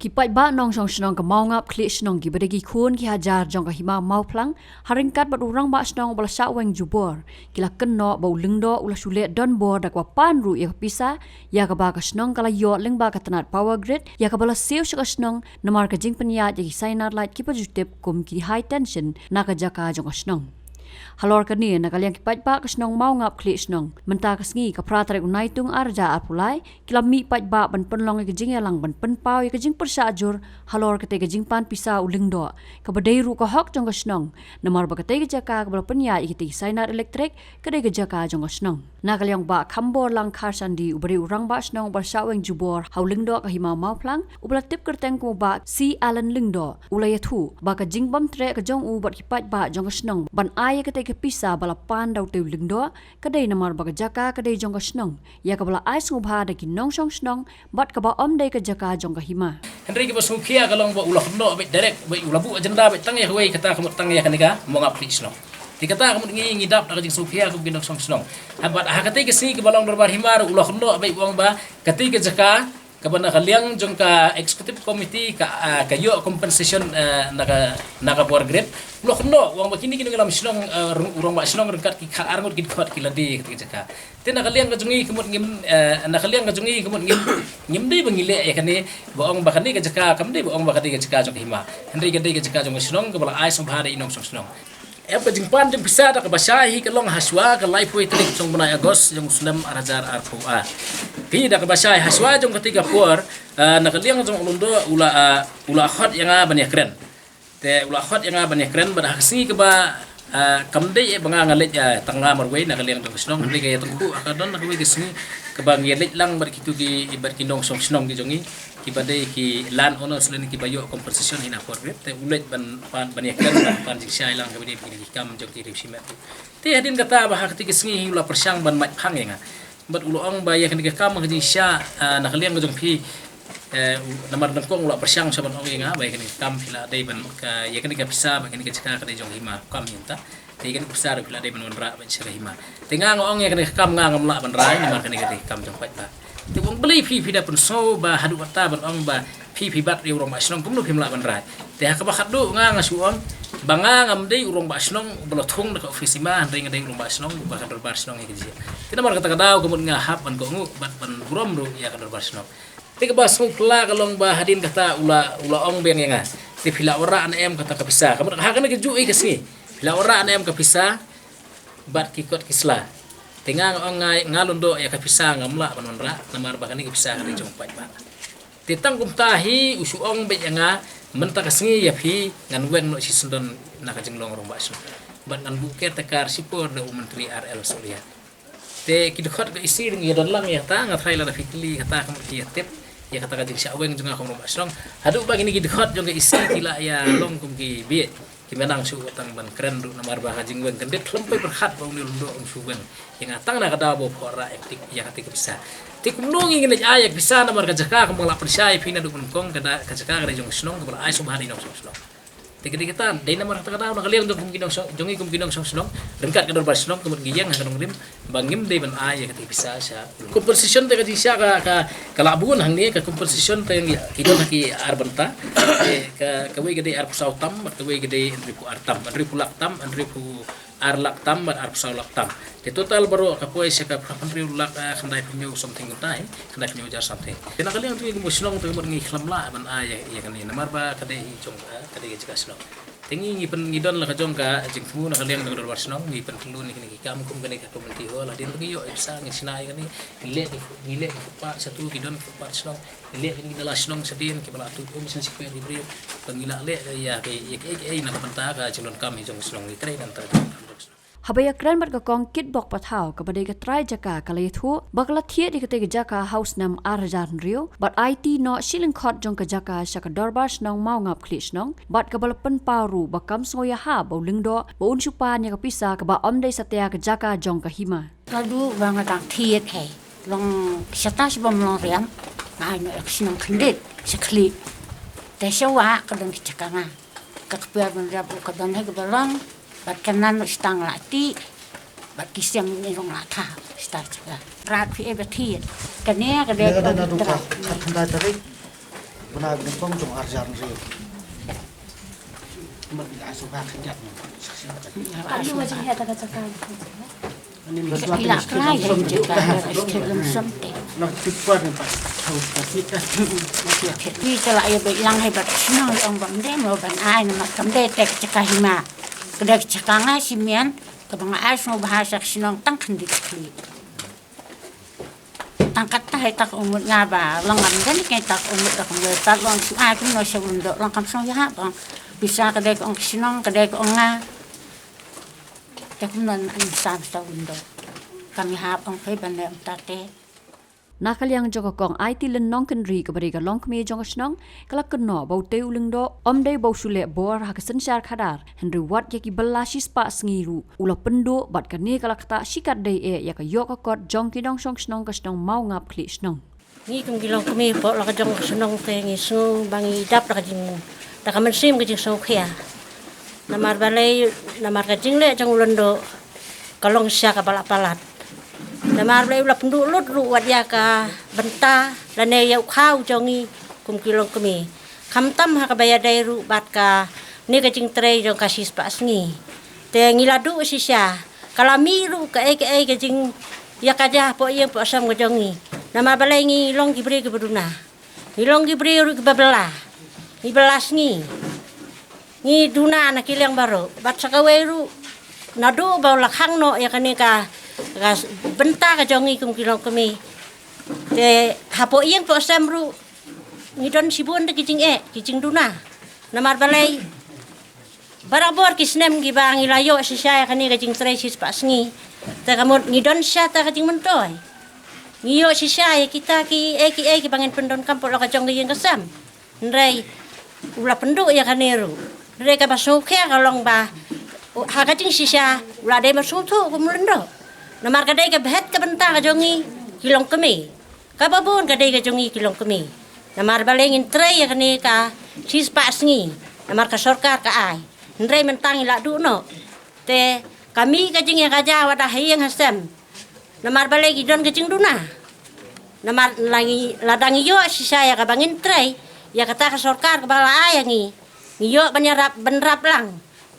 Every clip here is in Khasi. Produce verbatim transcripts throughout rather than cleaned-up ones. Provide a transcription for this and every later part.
Paidbah nongshong shnong ka Mawngap Khlieh Shnong kiba dei ki khun ki hajar jong ka Hima Mawphlang, ha ryngkat bad u Rangbah Shnong uba la shah weng jubor, ki la kynnoh ba u Lyngdoh u la shu leh donbor da kaba pan ruh ïa ka pisa ïa kaba ka shnong ka la ïoh lyngba ka tnat Power Grid ïa kaba la siew sha ka shnong namar ka jingpynïaid ïa ki sainar light kiba ju tip kum ki high tension na ka jaka jong ka shnong. Halor kane, na ka liang ki paidbah ka shnong Mawngap Khlieh Shnong, mynta ka sngi ka phra tarik u Naitung ar hajar arphew lai, ki la mih paidbah ban pynlong ïa ka jingïalang ban pynpaw ïa ka jingpyrshah jur halor katei ka jingpan pisa u Lyngdoh, kaba dei ruh ka hok jong ka shnong, namar ba katei ka jaka kaba la pynïaid ïa katei ka sainar elektrik ka dei ka jaka jong ka shnong. Na ka liang Bah Khambor Langkhar Sandi uba dei u Rangbah Shnong uba la shah weng jubor ha u Lyngdoh ka Hima Mawphlang, uba la tip kyrteng kum u Bah C. Allen Lyngdoh, u la ïathuh ba ka jingbymtreh ka jong u bad ki paidbah jong ka shnong ban ai ïa katei ka pisa ba la pan da utei u Lyngdoh, ka dei namar ba ka jaka ka dei jong ka shnong ïa kaba la ai sngewbha da ki nongshong shnong bad kaba ym dei ka jaka jong ka Hima. Hynrei kaba sngewkhia ka long ba u la kynnoh beit direct, beit u la buh agenda beit tang ïa kawei, kata ka mut tang ïa kane ka Mawngap Khlieh Shnong. Te kata ka mut ngi ngi dap da ka jingsngewkhia kum ki nongshong shnong. Ha, bad ha katei ka sngi kaba long dorbar hima ruh u la kynnoh beit u ong ba katei ka jaka kaba na ka liang jong ka executive committee ka, ah, ka ïoh compensation, ah, na ka, na ka Power Grid. U la kynnoh u ong ba kine ki nongïalam shnong, ah, rung-, u Rangbah Shnong ryngkat ki khatar ngut ki dkhot ki la die katei ka jaka. Te na ka liang ka jong ngi ka mut ngim, eh, na ka liang ka jong ngi ka mut ngim, ngim dei ba ngi leh ïa kane, ba ong ba kane ka jaka kam dei, ba ong ba kane ka jaka jong ka hima. Hynrei ka dei ka jaka jong ka shnong kaba la ai sngewbha da i nongshong shnong. Em, ka jingpan jong pisa da kaba shai hi ka long ha shuwa ka laiphew tarik jong u bnai August jong u snem ar hajar arphew ar. Phi, da kaba shai ha shuwa jong katei ka por, eh, na ka liang jong u Lyngdoh u la, eh, u la khot ïa nga ban ïakren. Te u la khot ïa nga ban ïakren bad ha ka sngi kaba, ah, kam dei eh ba nga nga leit, ah, tang nga marwei na ka liang jong ka shnong, hynrei ka ïathuh ha ka don na kawei ka sngi kaba ngi ïaleit lang bad kitu ki, bad ki nongshong shnong ki jong ngi, kiba dei ki land owners lane kiba ïoh compensation hi na Power Grid. Te u leit ban, ban, ban ïakren ban, ban jingshai lang kaba dei ki kam jong ki riew shimet. Te hadien kata ba ha katei ka sngi hi u la pyrshang ban mait phang ïa nga. Bad u la ong ba ïa kane ka kam ka jingshah, ah, na ka liang ka jong phi, eh, u-, namar nyngkong u la pyrshang sha ban ong ïa nga ba ïa kane ka kam phi la dei ban ka, ïa kane ka pisa ba kane ka jaka ka dei jong hima, kam hi mynta. Te ïa kane ka pisa ruh phi la dei ban wanrah ban sha ka hima. Te nga nga ong ïa kane ka kam nga ngam lah ban rai namar kane ka dei ka kam jong paidbah. Te u ong balei phi phi da pynsngew ba haduh katta ban ong ba phi phi bat ïa u rangbah shnong kumno phim lah ban rai. Te ha kaba khatduh nga nga shu ong ba nga ngam dei u rangbah shnong uba la thung da ka ophis hima, hynrei nga dei u rangbah shnong uba ka dorbar shnong hi ka jia. Te namar kata ka daw ka mut nga hap ban kohnguh bad ban burom ruh ïa ka dorbar shnong. Te kaba sngewphylla ka long ba hadien kata u la, u la ong biang ïa nga, te phi la wanrah ne em kata ka pisa? Ka mut ha kane ka juh hi ka sngi phi la wanrah ne em ka pisa bad ki kot ki sla? Te nga nga ong nga, nga Lyngdoh ïa ka pisa ngam lah ban wanrah namar ba kane ka pisa ka dei jong paidbah. Te tang kumta hi u shu ong beit ïa nga, mynta ka sngi ïa phi ngan weng noh shisyndon na ka jinglong rangbah shnong. Bad ngan buh caretaker shipor da u Myntri R L Sohlieh. Te ki dkhot ka E C ruh ngi ïa don lang ïa kata, nga tharai lada phi kylli kata ka mut ki ïa tip ïa kata ka jingshah weng jong nga kum rangbah shnong. Haduh ba kine ki dkhot jong ka E C ki la ïa long kum ki bieit. Ki mynta shu tang ban kren ruh namar ba ka jingweng kyndit khlem poi pyrkhat ba une u Lyngdoh un shu weng ïa nga tang na ka daw ba u pynrah ïa kata, ïa kata ka pisa. Te kumno ngi ngin leit ai ïa ka pisa namar ka jaka kumba nga la pynshai ïa phi naduh nyngkong ka da, ka jaka ka dei jong shnong kaba la ai sngewbha da i nongshong shnong. Te ka dei kata, dei namar kata ka daw na ka liang jong kum ki nongshong, jong ngi kum ki nongshong shnong ryngkat ka dorbar shnong ka mut ngi ïeng ha ka nongrim ba ngim dei ban ai ïa kata ka pisa sha. Compensation te ka jingshah ka, ka, ka la bun hangne, ka compensation te ngi, ki don ha ki ar bynta. Te ka, kawei ka dei arphew saw tam bad kawei ka dei hynriewphew ar tam, hynriewphew lak tam, hynriewphew ar lak tam bad arphew saw lak tam. Te total baroh ka poi sha ka phra hynriew lak, eh, khyndaiphew hynñiew something kumta, eh, khyndaiphew hynñiew hajar something. Te na ka liang jong ngi kum ka shnong te ka mut ngi khlem lah ban ai ïa, ïa kane namar ba ka dei hi jong ka, ka dei ka jaka shnong. Te ngi, ngi pyn, ngi don la ka jong ka jingthmu na ka liang jong ka dorbar shnong, ngi pynkhlun ïa kine ki kam kum kane ka community hall, hadien ba ngi ïoh ïa ka pisa ngi shna ïa kane, ngi leh ki, ngi leh ki footpath shatu, ki don ki footpath shnong, ngi leh kine ki nala shnong shadien kiba la tuid um shen shikper ki briew, ba ngi la leh ïa ki, ïa ki, ïa ki, ïa na ka bynta ka jingdonkam hi jong ka shnong, ngi trei nangta jong ka shnong. Haba ïakren bad ka Kong Kitbok Pathaw kaba dei ka trai jaka ka la ïathuh ba ka la thied ïa katei ka jaka ha u snem ar hajar hynriew bad aiti noh shi lyngkhot jong ka jaka sha ka dorbar shnong Mawngap Khlieh Shnong bad kaba la pynpaw ruh ba kam sngew ïahap ba u Lyngdoh ba un shu pan ïa ka pisa kaba ym dei satia ka jaka jong ka hima. Ka duh ba nga dang thied hi long shata sha bym long riam, nga ai noh ïa ka shnong khyndiat sha Khlieh. Te sha wah ka don ka jaka nga. Ka kper ban rep ruh ka don hi kaba long, bad ka nan ruh shata nga la tih, bad ki sem ni ruh nga la thaw shata jaka. Rat phi e ba thied. Kane ka dei ka don ruh ka khat khyndai tarik. Bana bana pong jong arjar re. Mat ni asu ba khajat ni. Ka lu ma jing heta ka jaka. Ani ma dua Ila khlai ha jaka ha sthep lem som te. Na tu pa ni pa. Tau pa kita. Wi te la ïa ba ilang hai ba shnong ïa ong ba mdem lo ban ai namar kam dei te ka jaka hima. Ka dei ka jaka nga simian ka ba nga ai sngewbha sha ka shnong tang khyndiat khlieh. Tang kata hai tak umut nga ba long ngam dei ni kai tak umut da kumno pat long shu ai kumno sha u lyngdoh long kam sngewbha ong. Pisa ka dei ka ong ka shnong ka dei ka ong nga. Te kumno an sa sa lyngdoh. Kam ïa hap ong kai ban leh ong ta te. Na ka liang jong ka kong Aiti Lin Nongkynrih kaba dei ka longkmie jong ka shnong, ka la kynnoh ba utei u lyngdoh ym dei ba u shu leh bor ha ka synshar khadar, hynrei wat ïa ki bylla shispah sngi ruh u la pynduh bad kane ka la ktah shikatdei eh ïa ka ïoh ka kot jong ki nongshong shnong ka shnong Mawngap Khlieh Shnong. Ngi kum ki longkmie hapoh la ka jong ka shnong te ngi sngew ba ngi dap da ka jing, da ka mynsiem ka jingsngewkhia. Namar balei, namar ka jingleh jong u lyngdoh ka long sha kaba la palat. Namar balei u la pynduh lut ruh wat ïa ka bynta lane ïa u khaw jong ngi kum ki longkmie. Khamtam ha kaba ïadei ruh bad kane ka jingtrei jong ka shispah sngi. Te ngi la duh shisha ka la mih ruh kaei kaei ka jing ïa ka ja hapoh ïing hapoh sem ka jong ngi. Namar balei ngi long ki briew kiba duna. Ngi long ki briew ruh kiba bylla. Ngi bylla sngi. Ngi duna na ki liang baroh. Bad sa kawei ruh naduh ba u la khang noh ïa kane ka, ka bynta ka jong ngi kum ki longkmie. Te hapoh ïing hapoh sem ruh ngi don shibun de ki jingeh, ki jingduna. Namar balei barabor ki snem kiba ngi la ïoh shisha ïa kane ka jingtrei shispah sngi. Te ka mut ngi don shisha ta ka jingmyntoi. Ngi ïoh shisha ïa kita kiei kiei kiba ngin pyndonkam hapoh la ka jong ka ïing ka sem. Hynrei u la pynduh ïa kane ruh. Hynrei kaba sngewkhia ka long ba ha ka jingshisha u la dei mar sngewthuh kum u lyngdoh. Namar ka dei ka bhet ka bynta ka jong ngi ki longkmie. Kaba bun ka dei ka jong ngi ki longkmie. Namar balei ngin trei ïa kane ka shispah sngi. Namar ka sorkar ka ai. Hynrei mynta ngi la duh noh. Te ka mih ka jingïakajia wat ha ïing ha sem. Namar balei ki don ka jingduna. Namar la ngi, lada ngi ïoh shisha ïa kaba ngin trei ïa kata ka sorkar kaba la ai ïa ngi. Ngi ïoh ban ïarap, ban rap lang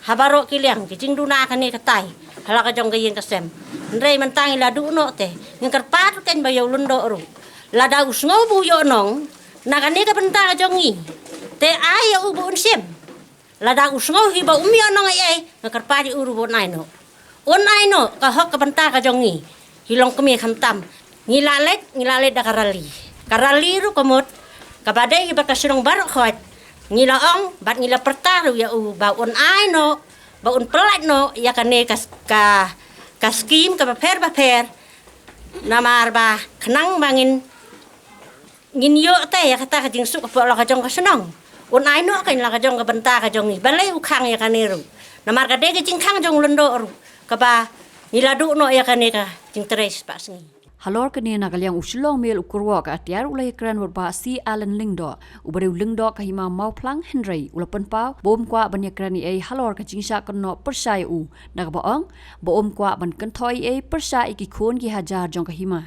ha baroh ki liang ki jingduna kane katai ha la ka jong ka ïing ka sem. Hynrei mynta ngi la duh noh te ngi kyrpad ruh kein ba ïa u lyngdoh ruh lada u sngew ba u ïoh nong na kane ka bynta ka jong ngi te ai ïa u ba un shim. Lada u sngew hi ba um ïoh nong ei ei nga kyrpad ïa u ruh ba un ai noh. Un ai noh ka hok ka bynta ka jong ngi. Ki longkmie khamtam ngi la leit, ngi la leit da ka rali. Ka rali ruh ka mut kaba dei bad ka shnong baroh khoit. Ngi la ong bad ngi la pyrta ruh ïa u ba un ai noh, ba un pyllait noh ïa kane ka, ka, ka skim kaba pher ba pher. Namar ba khnang ba ngin ngin ïoh te ïa kata ka jingsuk hapoh la ka jong ka shnong. Un ai noh kein la ka jong ka bynta ka jong ngi. Balei u khang ïa kane ruh. Namar ka dei ka jingkhang jong u lyngdoh ruh kaba ngi la duh noh ïa kane ka jingtrei shispah sngi. Halor kane na ka liang u Shillong Mail u kyrwoh ka atiar u la ïakren bad u Bah C. Allen Lyngdoh uba dei u lyngdoh ka hima Mawphlang hynrei u la pynpaw ba um kwah ban ïakren ei ei halor ka jingshah kynnoh pyrshah ïa u na kaba ong ba um kwah ban kynthoh ei ei pyrshah ïa ki khun ki hajar jong ka hima.